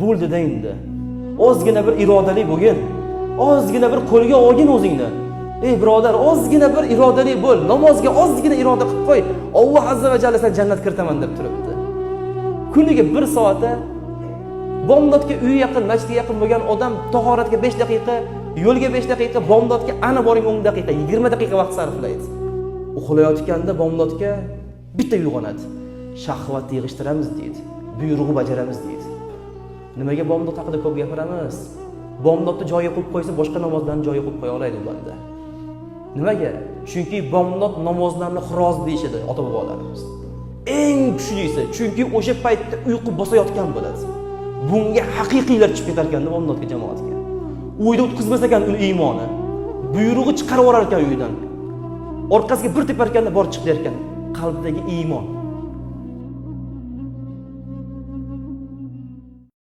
Bo'ldi-da endi. Ozgina bir irodali bo'lgin. Ozgina bir qo'lga olgin o'zingni. Ey birodar, ozgina bir irodali bo'l. Namozga ozgina iroda qilib qo'y. Alloh azza va jalla sen jannatga kiritaman deb turibdi. Kuniga 1 soatda bomdodga uyi yaqin, masjidga yaqin bo'lgan odam tahoratga 5 daqiqa, yo'lga 5 daqiqa, bomdodga ana boring 10 daqiqa, 20 daqiqa vaqt sarflaydi. Uxlayotganda bomdodga bitta uyg'onadi. Shahvatni yig'ishtiramiz deydi. Buyrug'i bajaramiz deydi. Nimaga bomdod haqida ko'p gapiramiz? Bomdodni joyiga qo'yib qo'ysa, boshqa namozlarni joyiga qo'yib qo'ya oladi u banda. Nimaga? Chunki bomdod namozlarni xiroz deyishadi ota-bobolarimiz. Eng kuchlisi, chunki o'sha paytda uyqu bosayotgan bo'ladi. Bunga haqiqiylar chiqib ketar ekanda bomdodga, jamoatga. Uyda o'tkazmas ekan uni iymoni. Buyrug'i chiqarib yuborar ekan uydan. Orqasiga bir tepar ekanda, bor chiq der ekan. Qalbdagi iymon.